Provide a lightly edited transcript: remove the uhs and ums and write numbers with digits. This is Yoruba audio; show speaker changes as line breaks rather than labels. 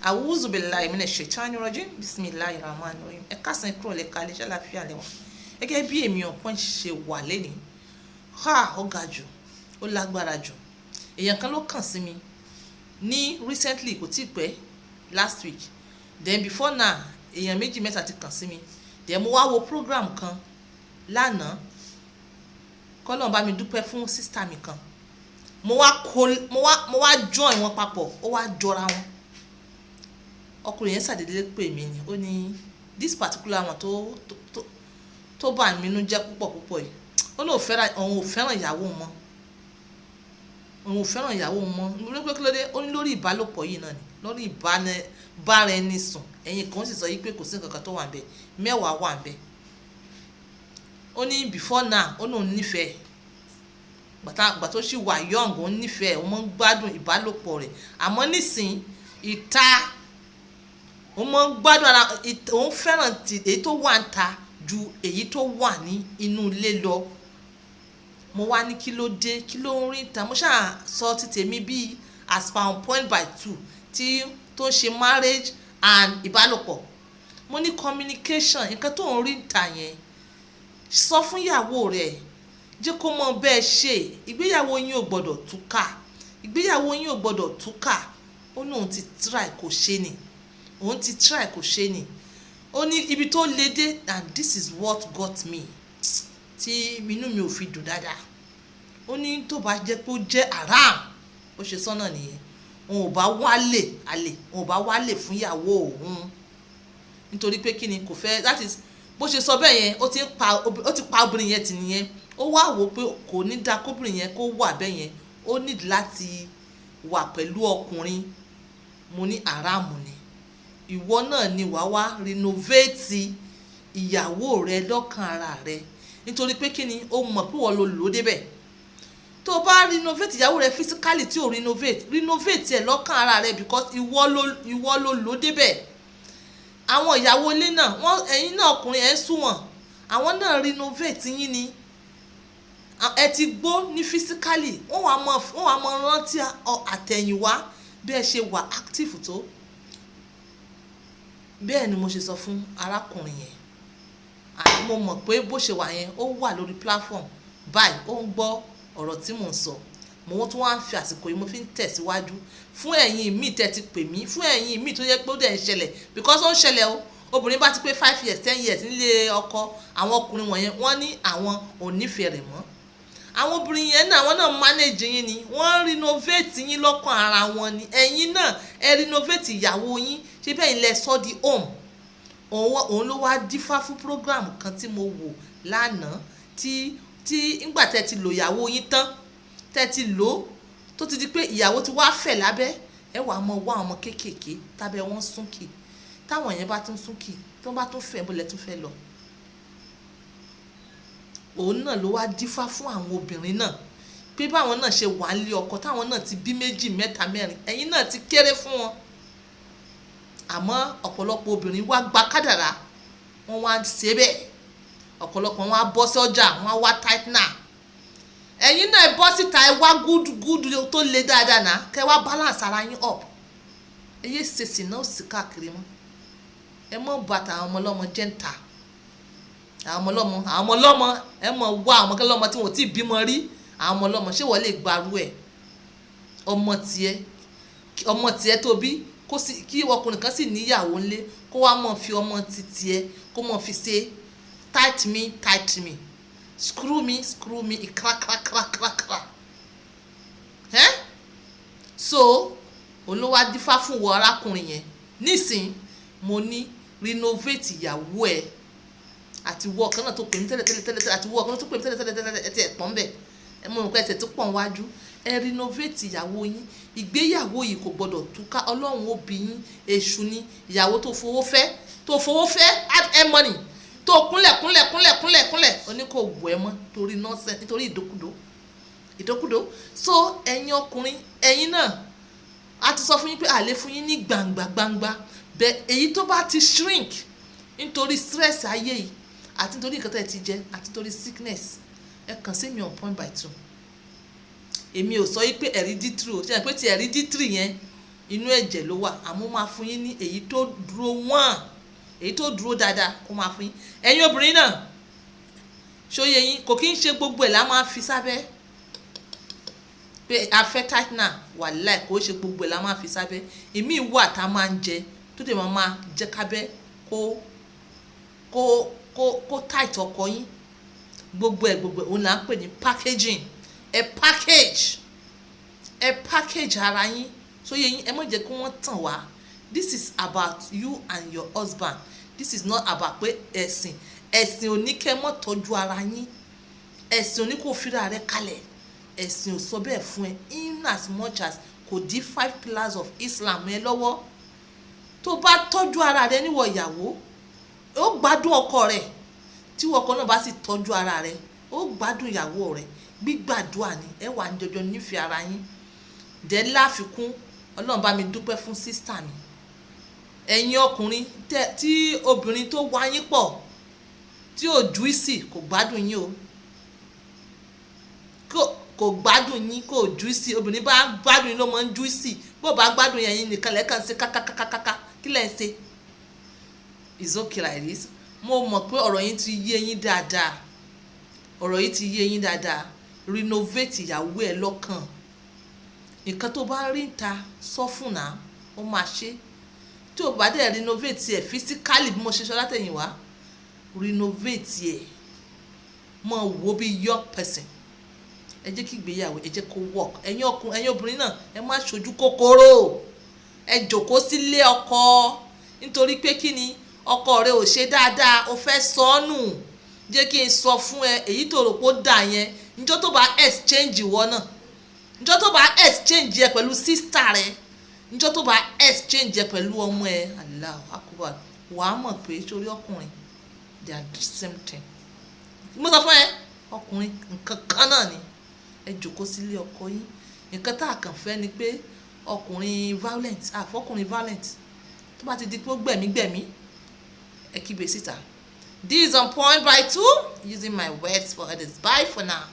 A'udhu billahi minash shaitani rajim. Bismillahir rahmanir rahim. Ẹ káàsán, kúrò lè kalẹ̀, ṣàlàáfíà lẹ́wọ̀n. Gẹ́gẹ́ bí èmi ọ̀pọ̀n ṣe wà lẹ́nìí, ha, ó ga jù, ó lágbára jù. Èèyàn kan ló kàn sí mi ní recently, kò tí pẹ́, last week. Then before now, èèyàn méjì mẹ́ta ti kàn sí mi. Then mo wá wo program kan lánàá. Kọ́lọ́n bá mi dúpẹ́ fún sister mi kan. Mo wá kó, mo wá join wọn papọ̀, ó wá jọra wọn. Ọkùnrin yẹn ṣàdédé pè mí ni. Ó ní this particular one tó bà mí nínú jẹ́ púpọ̀ púpọ̀ yìí, ó ní òun ò fẹ́ràn ìyàwó mọ́, òun ò fẹ́ràn ìyàwó mọ́. Mo ní pé kí ló dé? Ó ní lórí ìbálòpọ̀ yìí náà ni, lórí ìbára ẹni sùn. Ẹ̀yin kan sì sọ yìí pé kò sí nǹkan kan tó wà níbẹ̀, mẹ́wàá wà níbẹ̀. Ó ní before now, ó ní òun nífẹ̀ẹ́ gbàtà tó sì wà young, òun nífẹ̀ẹ́, òun máa ń gbádùn ìbálòpọ̀ rẹ̀. Àmọ́ nísìn, ìta òun máa ń gbádùn ara, òun fẹ́ràn èyí tó wà ń ta ju èyí tó wà ní inú ilé lọ. Mo wá ní kí ló dé, kí ló ń rí ta? Mo ṣáà sọ ti tèmi bíi as per on point by two tí tó ń ṣe marriage and ìbálòpọ̀. Mo ní communication, nǹkan tó ń rí ta yẹn, sọ fún ìyàwó rẹ̀, jẹ́ kó mọ bẹ́ẹ̀ ṣe. Ìgbéyàwó yín ò gbọ́dọ̀ túká, ìgbéyàwó yín ò gbọ́dọ̀ túká. Ó ní òun ti try, kò ṣe ni, òun ti try, kò ṣe ni. Ó ní ibi tó le dé, and this is what got me tí inú mi ò fi dùn dáadáa. Ó ní tó bá jẹ́ pé ó jẹ́ haram, bó ṣe sọ́nà nìyẹn, òun ò bá wálè àlè, òun ò bá wálè fún ìyàwó òun. Nítorí pé kí ni? Kò fẹ́. That is bó ṣe sọ bẹ́ẹ̀ yẹn, ó ti pa obìnrin yẹn tì nìyẹn. Ó wá wò ó pé kò ní dáa kóbìnrin yẹn kó wà bẹ́ẹ̀ yẹn, ó need láti wà pẹ̀lú ọkùnrin. Mo ní haram ni. Ìwọ náà ni wàá wá renovate ìyàwó rẹ lọ́kàn ara rẹ. Nítorí pé kí ni? Ó mọ̀ pé wọ́n ló lò ó débẹ̀. Tó o bá renovate ìyàwó rẹ physically, tí o renovate ẹ̀ lọ́kàn ara rẹ, because ìwọ ló lò ó débẹ̀. Àwọn ìyàwó ilé náà, wọ́n, ẹ̀yin náà ọkùnrin, ẹ̀ ń sún wọn, àwọn náà renovate yín ni. Ẹ ti gbó ní physically, wọ́n wàá mọ rántí àtẹ̀yìnwá bí ẹ ṣe wà active tó. Bẹ́ẹ̀ ni mo ṣe sọ fún arákùnrin yẹn. Àní mo mọ̀ pé bó ṣe wà yẹn, ó wà lórí platform báyìí, ó ń gbọ́ ọ̀rọ̀ tí mò ń sọ. Mo tún wá ń fi àsìkò yìí, mo fi ń tẹ̀síwájú fún ẹ̀yin míì tẹ́ ti pè mí, fún ẹ̀yin míì tó yẹ pé ó dẹ̀ ń ṣẹlẹ̀, because ó ń ṣẹlẹ̀ o. Obìnrin bá ti pé 5 years, 10 years nílé ọkọ, àwọn ọkùnrin wọ̀nyẹn, wọ́n ní àwọn ò nífẹ̀ẹ́ rẹ̀ mọ́. Àwọn obìnrin yẹn náà, àwọn náà manage yín ni, wọ́n renovate yín lọ́kàn ara wọn ni. Ẹ̀yin náà, ẹ renovate ìyàwó yín. Ṣé bẹ́ẹ̀ ilẹ̀ sọ di home? Òun ló wá dífá fún program kan tí mo wò lánàá, tí ńgbà tẹ́ ti lò ìyàwó yín tán, tẹ́ ti lò ó, tó ti di pé ìyàwó ti wá fẹ̀ lábẹ́, ẹ wàá mọ wá ọmọ kéékèèké tábẹ́ wọ́n súnkì. Táwọn yẹn bá tún súnkì, tó bá tún fẹ̀, bó lẹ tún fẹ́ lọ? Òun náà ló wá dífá fún àwọn obìnrin náà pé báwọn náà ṣe wà nílé ọkọ, táwọn náà ti bí méjì, mẹ́ta, mẹ́rin, ẹ̀yin náà ti kéré fún wọn. Àmọ́ ọ̀pọ̀lọpọ̀ obìnrin wá gba kádàrá, wọ́n wá ń ṣe bẹ́ẹ̀. Ọ̀pọ̀lọpọ̀ wọn á bọ́ sọ́jà, wọ́n á wá tightener. Ẹ̀yin náà, ẹ bọ́ síta, ẹ wá gúdúgúdú tó le dáadáa náà, kẹ́ wá balance ara yín up. Ẹ yé ṣe sì náà sì káàkiri mọ́. Ẹ mọ́ bàtà àwọn ọmọ ọlọ́mọ jẹ́ ń ta àwọn ọmọ ọlọ́mọ, àwọn ọmọ ọlọ́mọ. Ẹ mọ̀ wá àwọn ọmọ ọlọ́mọ tí wọ́n ti bímọ rí. Àwọn ọmọ ọlọ́mọ, ṣé wọ́n lè gbarú ẹ̀? Ọmọ tiẹ̀, ọmọ tiẹ̀ tó bí, kó sì kí ọkùnrin kan sì níyàwó ńlé, kó wá mọ̀ fi ọmọ ti tiẹ̀, kó mọ̀ fi ṣe tight me, tight me, screw me, screw me, kra kra kra kra kra ẹ́. So òun ló wá dífá fún wọ arákùnrin yẹn nísìn. Mo ní renovate ìyàwó ẹ, àti wọ ọ̀kan náà tó pè mí tẹ́lẹ̀ tẹ́lẹ̀ tẹ́lẹ̀ tẹ́lẹ̀, àti wọ ọ̀kan náà tó pè mí tẹ́lẹ̀ tẹ́lẹ̀ tẹ́lẹ̀. Ẹ ti ẹ̀ pọ́n bẹ̀, ẹ mọ̀ nǹkan ẹsẹ̀ tó pọ̀ wájú. Ẹ renovate ìyàwó yín. Ìgbéyàwó yìí kò gbọdọ̀ túká. Ọlọ́run ó bí yín. Èṣù ni ìyàwó tó fowó fẹ́, tó fowó fẹ́, hard earned money, tó kúnlẹ̀ kúnlẹ̀ kúnlẹ̀ kúnlẹ̀ kúnlẹ̀, ó ní kò wù ẹ́ mọ́ torí nonsense, nítorí ìdókúdó ìdókúdó. So ẹ̀yin ọkùnrin, ẹ̀yin náà, a ti sọ fún yín pé a lè fún yín ní gbangba gbangba bẹ́ẹ̀. Èyí tó bá ti shrink nítorí stress ayé yìí, àti nítorí nǹkan tẹ́ ẹ ti jẹ, àti nítorí sickness, ẹ kàn sí mi on point by two. Èmi ò sọ yí pé hereditary o. Ṣe é pé ti hereditary yẹn, Inú ẹ̀jẹ̀ ló wà, àmọ́ ó máa fún yín ní èyí tó dúró wọ́n, èyí tó dúró dáadáa, ó máa fún yín. Ẹ̀yin obìnrin náà, ṣóyè yín, kò kí ń ṣe gbogbo ẹ̀ la máa fi sábẹ́ pé a fẹ́ tightener. Wàláì, kò ṣe gbogbo ẹ̀ la máa fi sábẹ́. Ìmíì wà tá a máa ń jẹ tó dẹ̀ máa jẹ́ kábẹ́ kó tight ọkọ yín. Gbogbo ẹ̀ òun là ń pè ní packaging. Ẹ package ara yín. Ṣóyè yín, ẹ má jẹ́ kí wọ́n tàn wá. This is about you and your husband. This is not about pé ẹ̀sìn. Ẹ̀sìn ò ní kẹ́ mọ́ tọ́jú ara yín. Ẹ̀sìn ò ní kó fira rẹ kalẹ̀. Ẹ̀sìn ò sọ bẹ́ẹ̀ fún ẹ, in as much as kò dí five pillars of Islam ẹ lọ́wọ́. Tó bá tọ́jú ara rẹ níwọ̀ ìyàwó, ó gbádùn ọkọ rẹ. Tí ọkọ náà bá sì tọ́jú ara rẹ, ó gbádùn ìyàwó rẹ. Gbígbàdúrà ni ẹ wà ní jọjọ nífẹ̀ẹ́ ara yín. Dẹ́ láfikún, Ọlọ́run bá mi dúpẹ́ fún sister mi. Ẹ̀yin ọkùnrin tí obìnrin tó wá yín pọ̀ tí ò juicy, kò gbádùn yín o, kò gbádùn yín, kò juicy. Obìnrin bá gbádùn yín ló máa ń juicy. Bó bá gbádùn yẹn, yín nìkan lẹ́ẹ̀kan ṣe kákákákáká. Kí lẹ́ ń ṣe? It's okay like this. Mo mọ̀ pé ọ̀rọ̀ yín ti yé yín dáadáa. Ọ̀rọ̀ yìí ti yé yín dáadáa. Renovate ìyàwó ẹ lọ́kàn. Nǹkan tó bá rí ń ta sọ fún náà, ó máa ṣe. Tí o bá dẹ̀ renovate ẹ̀ physically, bí mo ṣe sọ látẹ̀yìnwá, renovate ẹ̀, mọ̀ wo bí young person. Ẹ jẹ́ kí ìgbéyàwó, ẹ jẹ́ kó work. Ẹ̀yin ọkùnrin, ẹ̀yin obìnrin náà, ẹ má ṣojú kòkòrò. Ẹ jòkó sílé ọkọ nítorí pé kí ni ọkọ rẹ ò ṣe dáadáa, o fẹ́ sọ ọ́ nù. Jẹ́ kí n sọ fún ẹ, èyí tó rò pé ó dà yẹn, níjọ́ tó bá exchange ìwọ náà, níjọ́ tó bá exchange ẹ pẹ̀lú sister rẹ, níjọ́ tó bá exchange ẹ pẹ̀lú ọmọ ẹ, Allahu Akbar, wàá mọ̀ pé sórí ọkùnrin, they are the same thing. Mo sọ fún ẹ, ọkùnrin nǹkan kan náà ni. Ẹ jòkó sílé ọkọ yín. Nǹkan tá a kàn fẹ́ ni pé ọkùnrin violent, àfọkùnrin violent tó bá ti di pé ó gbẹ̀mí gbẹ̀mí, ẹ kígbe síta. This is On Point by Two, using my words for others. Bye for now.